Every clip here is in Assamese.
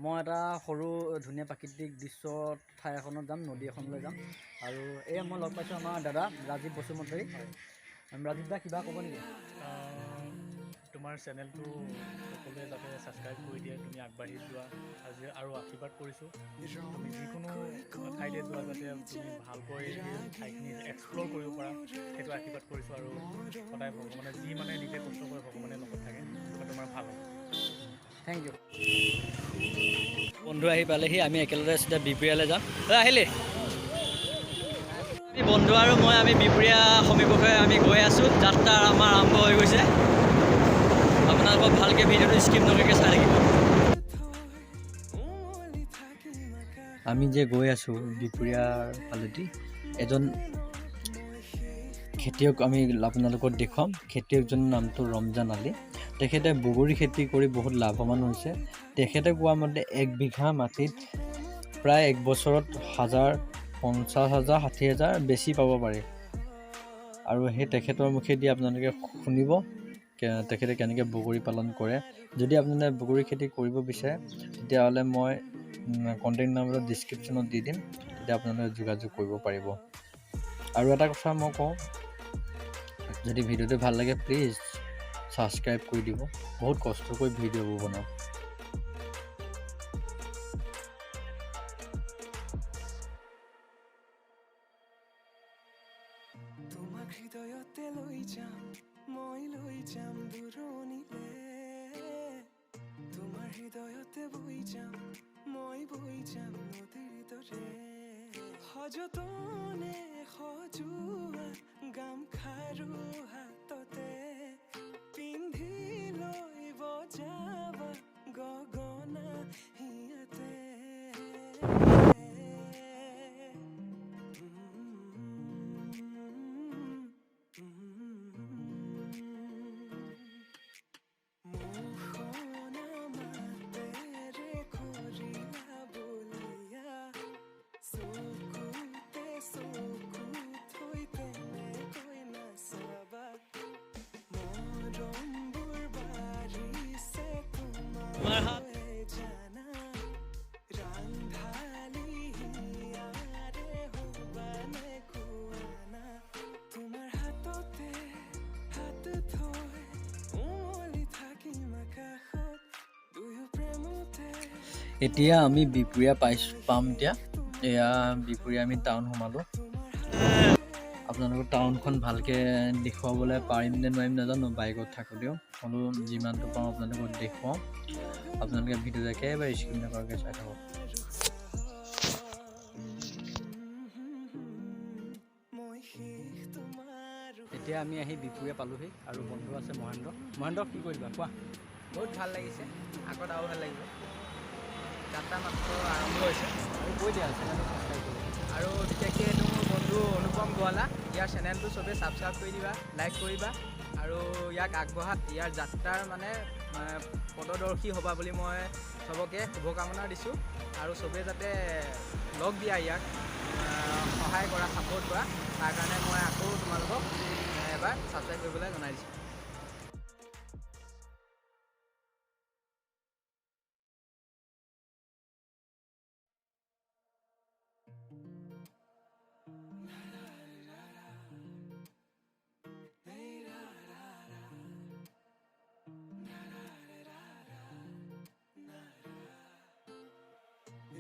মই এটা সৰু ধুনীয়া প্ৰাকৃতিক দৃশ্য ঠাই এখনত যাম, নদী এখনলৈ যাম। আৰু এয়া মই লগ পাইছোঁ আমাৰ দাদা ৰাজীৱ বসুমতাৰী। ৰাজীৱ দা, কিবা ক'ব নেকি? তোমাৰ চেনেলটো সকলোৱে যাতে ছাবস্ক্ৰাইব কৰি দিয়ে, তুমি আগবাঢ়ি যোৱা আজি আৰু আশীৰ্বাদ কৰিছোঁ। তুমি যিকোনো ঠাইতে যোৱা যাতে তুমি ভালকৈ ঠাইখিনি এক্সপ্ল'ৰ কৰিব পাৰা, সেইটো আশীৰ্বাদ কৰিছোঁ। আৰু সদায় ভগৱানে যি মানে নিজে কষ্ট কৰে ভগৱানে লগত থাকে আৰু তোমাৰ ভাল হ'ব। Thank you. বন্ধু আহি পালেহি, আমি একেলগে চিধা বিহপুৰীয়ালৈ যাম। ঐ আহিলি? আমি বন্ধু আৰু মই আমি বিহপুৰীয়া সমীপতে আমি গৈ আছোঁ। যাত্ৰা আমাৰ আৰম্ভ হৈ গৈছে। আপোনালোকক ভালকৈ ভিডিঅ'টো স্কিপ নকৰাকৈ চাই থাকিব। আমি যে গৈ আছোঁ বিহপুৰীয়াৰ ফালেদি, এজন খেতিয়ক আমি আপোনালোকক দেখুৱাম। খেতিয়কজনৰ নামটো ৰমজান আলী। তেখেতে বগৰী খেতি কৰি বহুত লাভৱান হৈছে। তেখেতে কোৱা মতে 1 বিঘা মাটিত প্ৰায় 1 বছৰত 50,000 60,000 বেছি পাব পাৰি। আৰু সেই তেখেতৰ মুখেদি আপোনালোকে শুনিব তেখেতে কেনেকৈ বগৰী পালন কৰে। যদি আপোনালোকে বগৰী খেতি কৰিব বিচাৰে তেতিয়াহ'লে মই কণ্টেক্ট নাম্বাৰটো ডিছক্ৰিপশ্যনত দি দিম, তেতিয়া আপোনালোকে যোগাযোগ কৰিব পাৰিব। আৰু এটা কথা মই কওঁ, যদি ভিডিঅ'টো ভাল লাগে প্লিজ ছাবস্ক্ৰাইব কৰি দিব। বহুত কষ্ট কৰি ভিডিঅ'বোৰ বনাওঁ। তোমাক হৃদয়তে লৈ যাম মই, লৈ যাম দূৰণিলে, তোমাৰ হৃদয়তে বৈ যাম মই, বৈ যাম নদীৰ দৰে। সযতনে সজোৱা গামখাৰু হাততে পিন্ধি লৈ বজাবা গগনা হিয়াতে। মুখনা মাতেৰে কৰিলা বলিয়া, চকুতে চকু থৈ তেনেকৈ নাচাবা, মৰমবোৰ বাঢ়িছে তোমালৈ জানা, ৰান্ধালি হিয়াৰে হ'বানে কোৱানা, তোমাৰ হাততে হাত থৈ উমলি থাকিম আকাশত দুয়ো প্ৰেমতে। এতিয়া আমি বিহপুৰীয়া পাইছোঁ, পাম এতিয়া। এয়া বিহপুৰীয়া আমি টাউন সোমালোঁ। আপোনালোকৰ টাউনখন ভালকৈ দেখুৱাবলৈ পাৰিম নে নোৱাৰিম নাজানো, বাইকত থাকোঁতেও হ'লেও যিমানটো পাৰোঁ আপোনালোকক দেখুৱাওঁ। আপোনালোকে ভিডিঅ'টো একেবাৰে স্কিপ নকৰাকৈ চাই থাকক। মই শেষ তোমাৰ। এতিয়া আমি আহি বিহপুৰীয়া পালোহি আৰু বন্ধু আছে মহেন্দ্ৰ। মহেন্দ্ৰ, কি কৰিবা কোৱা? বহুত ভাল লাগিছে, আগত আৰু ভাল লাগিব। যাত্ৰা মাত্ৰ আৰম্ভ হৈছে। আৰু কৈ দিয়া চেনেলটো ছাবস্ক্ৰাইব কৰিব। আৰু বিশেষকৈ এইটো মোৰ বন্ধু অনুপম গোৱালা, ইয়াৰ চেনেলটো চবেই ছাবস্ক্ৰাইব কৰি দিবা, লাইক কৰিবা আৰু ইয়াক আগবঢ়াত ইয়াৰ যাত্ৰাৰ মানে পদদৰ্শী হ'বা বুলি মই চবকে শুভকামনা দিছোঁ। আৰু চবেই যাতে লগ দিয়া, ইয়াক সহায় কৰা, ছাপোৰ্ট কৰা, তাৰ কাৰণে মই আকৌ তোমালোকক এবাৰ ছাবস্ক্ৰাইব কৰিবলৈ জনাই দিছোঁ।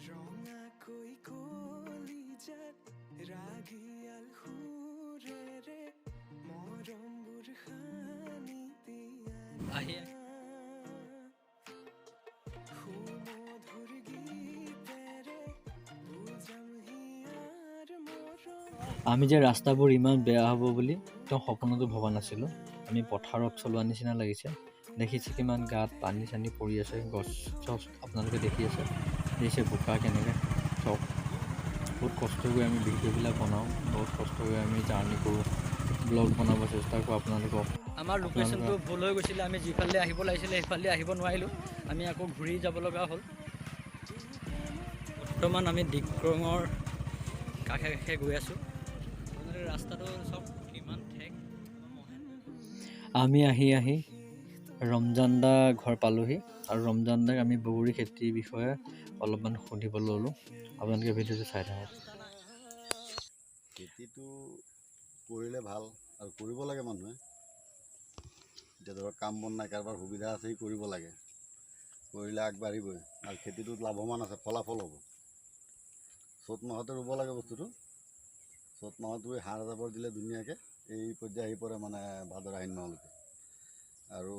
ৰঙাকৈ কলিজাত ৰাগিয়াল সুৰেৰে মৰমবোৰ সানি দিয়া আহি সুমধুৰ গীতেৰে বুজাম হিয়াৰ মৰম। আমি যে ৰাস্তাবোৰ ইমান বেয়া হ'ব বুলি তেওঁ সপোনতো ভবা নাছিলোঁ। আমি পথাৰত চলোৱা নিচিনা লাগিছে। দেখিছে কিমান গাত পানী চানী পৰি আছে, গছ চছ আপোনালোকে দেখি আছে, দেখিছে বোকা কেনেকৈ চব। বহুত কষ্ট কৰি আমি ভিডিঅ'বিলাক বনাওঁ, বহুত কষ্ট কৰি আমি জাৰ্ণি কৰোঁ, ব্লগ বনাব চেষ্টা কৰোঁ আপোনালোকক। আমাৰ লোকেশ্যনটো ভুল হৈ গৈছিলে, আমি যিফালে আহিব লাগিছিলে সেইফালে আহিব নোৱাৰিলোঁ, আমি আকৌ ঘূৰি যাব লগা হ'ল। বৰ্তমান আমি ডিক্ৰঙৰ কাষে কাষে গৈ আছোঁ। আপোনালোকে ৰাস্তাটো চব কিমান ঠেক। আমি আহি আহি ৰমজান দা ঘৰ পালোহি আৰু ৰমজান দাক আমি বগৰী খেতিৰ বিষয়ে অলপমান সুধিব ল'লোঁ। আপোনালোকে ভিডিঅ'টো চাই থাকক। খেতিটো কৰিলে ভাল আৰু কৰিব লাগে মানুহে। এতিয়া ধৰক কাম বন নাই, কাৰোবাৰ সুবিধা আছে, সি কৰিব লাগে, কৰিলে আগবাঢ়িবই। আৰু খেতিটোত লাভৱান আছে, ফলাফল হ'ব। চ'ত মাহতে ৰুব লাগে বস্তুটো। চ'ত মাহত ৰুই সাৰ জাবৰ দিলে ধুনীয়াকৈ এই পৰ্যায় আহি পৰে, মানে ভাদৰ আহিন মাহলৈকে। আৰু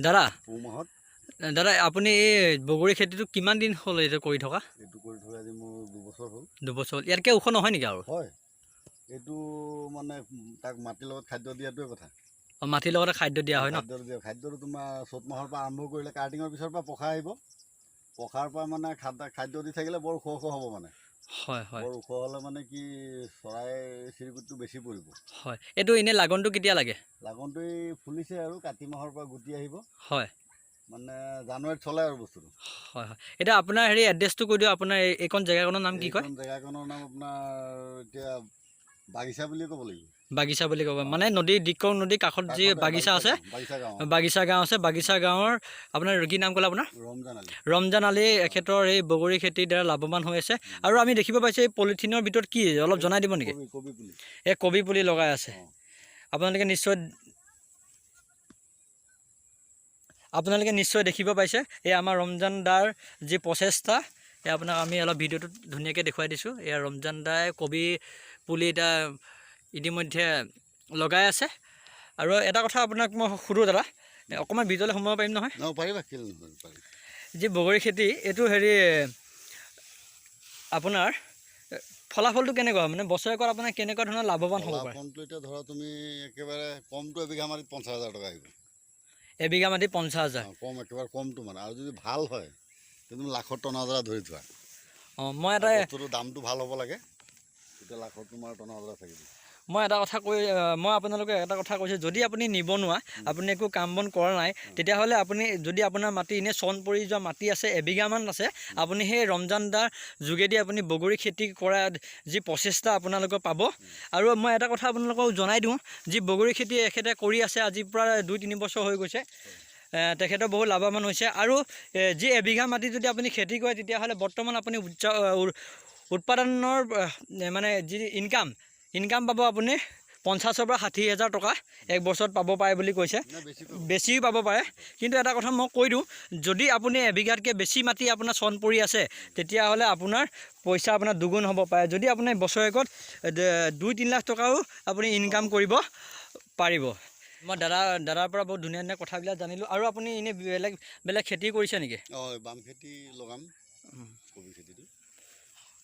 দাদা, পুহ মাহত। দাদা, আপুনি এই বগৰী খেতিটো কিমান দিন হ'ল এইটো কৰি থকা? এইটো কৰি থকা আজি মোৰ 2 বছৰ হ'ল। 2 বছৰ হ'ল। ইয়াতকৈ ওখ নহয় নেকি আৰু? হয়, এইটো মানে তাক মাটিৰ লগত খাদ্য দিয়াটোৱে কথা। অঁ, মাটিৰ লগতে খাদ্য দিয়া হয় ন? খাদ্য দিয়া, খাদ্যটো তোমাৰ চ'ত মাহৰ পৰা আৰম্ভ কৰিলে কাৰ্টিঙৰ পিছৰ পৰা পখা আহিব। পখাৰ পৰা মানে খাদ্য দি থাকিলে বৰ ওখ ওখ হ'ব মানে। হয় হয় বৰ ওখ হ'লে মানে কি, চৰাই চিৰিকটিটো বেছি পৰিব। হয়, এইটো এনেই লাগনটো কেতিয়া লাগে? লাগনটো এই ফুলিছে আৰু কাতি মাহৰ পৰা গুটি আহিব। মানে জানুৱাৰীত চলে আৰু বস্তুটো। হয় হয় এতিয়া আপোনাৰ হেৰি এড্ৰেছটো কৈ দিয়ক। আপোনাৰ এইকণ জেগাকণৰ নাম কি কয়? এইখন জেগাখনৰ নাম আপোনাৰ এতিয়া বাগিচা বুলিয়ে ক'ব লাগিব। বাগিচা বুলি ক'ব, মানে নদী, দিকং নদীৰ কাষত যি কাষতে। বাগিচা আছে। গাঁও, বাগিচা গাঁও। বাগিচা গাঁও আছে। বাগিচা গাঁৱৰ আপোনাৰ কি নাম ক'লে আপোনাৰ? ৰমজান আলি। ৰমজান আলী, এখেতৰ এই বগৰী খেতিৰ দ্বাৰা লাভৱান হৈ আছে। আৰু আমি দেখিব পাইছোঁ, এই পলিথিনৰ ভিতৰত কি, অলপ জনাই দিব নেকি? কবি, কবি পুলি। এই কবি পুলি লগাই আছে। অঁ। আপোনালোকে নিশ্চয় দেখিব পাইছে, এই আমাৰ ৰমজান দাৰ যি প্ৰচেষ্টা, এই আপোনাক আমি অলপ ভিডিঅ'টোত ধুনীয়াকৈ দেখুৱাই দিছোঁ। এয়া ৰমজান দাই কবি পুলি এটা ইতিমধ্যে লগাই আছে। আৰু এটা কথা আপোনাক মই সোধোঁ দাদা, অকণমান ভিতৰলৈ সোমাব পাৰিম নহয়? ন, পাৰিবা, কেলৈ নহয়, পাৰিবা। যি বগৰী খেতি, এইটো হেৰি আপোনাৰ ফলাফলটো কেনেকুৱা, মানে বছৰেকত আপোনাৰ কেনেকুৱা ধৰণৰ লাভৱান হ'ব পাৰে? ফলাফলটো এতিয়া ধৰা তুমি একেবাৰে কমটো এবিঘা মাটিত 50,000 টকা আহিব। এবিঘা মাটি 50,000? অঁ, কম, একেবাৰে কমটো মানে। আৰু যদি ভাল হয় তেতিয়া তুমি লাখত টনা হাজাৰা ধৰি থোৱা। অঁ, মই এটা বস্তুটোৰ দামটো ভাল হ'ব লাগে, তেতিয়া লাখত তোমাৰ টনা হাজাৰা থাকিব। মই এটা কথা কৈ মই আপোনালোকে এটা কথা কৈছোঁ, যদি আপুনি নিবনুৱা, আপুনি একো কাম বন কৰা নাই, তেতিয়াহ'লে আপুনি যদি আপোনাৰ মাটি এনেই চন পৰি যোৱা মাটি আছে, এবিঘামান আছে, আপুনি সেই ৰমজান দাৰ যোগেদি আপুনি বগৰী খেতি কৰা যি প্ৰচেষ্টা আপোনালোকে পাব। আৰু মই এটা কথা আপোনালোকক জনাই দিওঁ, যি বগৰী খেতি এখেতে কৰি আছে আজিৰ পৰা 2-3 বছৰ হৈ গৈছে, তেখেতৰ বহুত লাভৱান হৈছে। আৰু যি এবিঘা মাটি যদি আপুনি খেতি কৰে, তেতিয়াহ'লে বৰ্তমান আপুনি উচ্চ উৎপাদনৰ মানে যি ইনকাম পাব, আপুনি 50ৰ পৰা 60 হাজাৰ টকা এক বছৰত পাব পাৰে বুলি কৈছে। নাই, বেছি পাব। বেছিও পাব পাৰে। কিন্তু এটা কথা মই কৈ দিওঁ, যদি আপুনি এবিঘাতকৈ বেছি মাটি আপোনাৰ চন পৰি আছে, তেতিয়াহ'লে আপোনাৰ পইচা আপোনাৰ দুগুণ হ'ব পাৰে। যদি আপুনি বছৰেকত 2-3 লাখ টকাও আপুনি ইনকাম কৰিব পাৰিব। মই দাদাৰ পৰা বহুত ধুনীয়া ধুনীয়া কথাবিলাক জানিলোঁ। আৰু আপুনি এনেই বেলেগ বেলেগ খেতি কৰিছে নেকি? অঁ, বাম খেতি লগাম, কবি খেতিটো।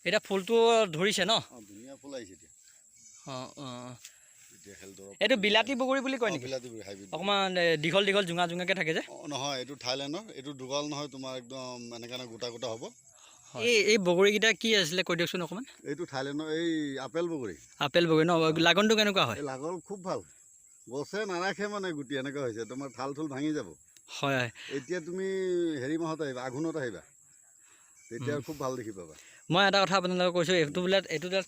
এতিয়া ফুলটো ধৰিছে ন? অঁ, ধুনীয়া ফুল আহিছে এতিয়া। অঁ অঁ এতিয়া খেল দৰৱ। এইটো বিলাতী বগৰী বুলি কয় অঁ, নেকি? বিলাতী হাইব্ৰিড। অকণমান দীঘল দীঘল জোঙা জোঙাকৈ থাকে যে? অঁ, নহয়, এইটো থাইলেণ্ডৰ। এইটো দুগাল নহয়, তোমাৰ একদম এনেকৈ এনেকৈ গোটা গোটা হ'ব। এই বগৰীকেইটা কি আছিলে কৈ দিয়কচোন অকণমান। এইটো থাইলেণ্ডৰ এই আপেল বগৰী। আপেল বগৰী ন? লাগনটো কেনেকুৱা হয়? এই লাগল খুব ভাল, গছে নাৰাখে মানে গুটি, এনেকুৱা হৈছে, তোমাৰ ঠাল ঠুল ভাঙি যাব। হয় হয় এতিয়া তুমি হেৰি মাহত আহিবা, আঘোণত আহিবা, তেতিয়া খুব ভাল দেখি পাবা। মই এটা কথা আপোনালোকক কৈছোঁ, এইটো বোলে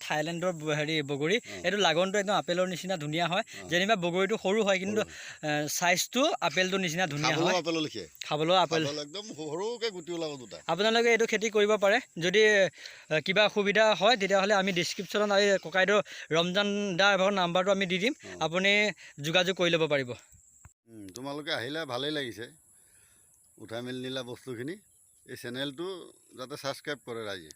থাইলেণ্ডৰ হেৰি বগৰী। এইটো লাগনটো একদম আপেলৰ নিচিনা ধুনীয়া হয়। যেনিবা বগৰীটো সৰু হয়, কিন্তু চাইজটো আপেলটোৰ নিচিনা ধুনীয়া খাবলৈও হয়। আপেলৰ লেখীয়া। খাবলৈও আপেল। খাবলৈ একদম সৰুকৈ গুটি ওলাব দুটা। আপোনালোকে এইটো খেতি কৰিব পাৰে। যদি কিবা অসুবিধা হয়, তেতিয়াহ'লে আমি ডিছক্ৰিপশ্যনত এই ককাইদেউ ৰমজান দাৰ ভাগৰ নাম্বাৰটো আমি দি দিম, আপুনি যোগাযোগ কৰি ল'ব পাৰিব। তোমালোকে আহিলে ভালেই লাগিছে, উঠাই মেলি নিলা বস্তুখিনি। এই চেনেলটো যাতে ছাবস্ক্ৰাইব কৰে ৰাইজে।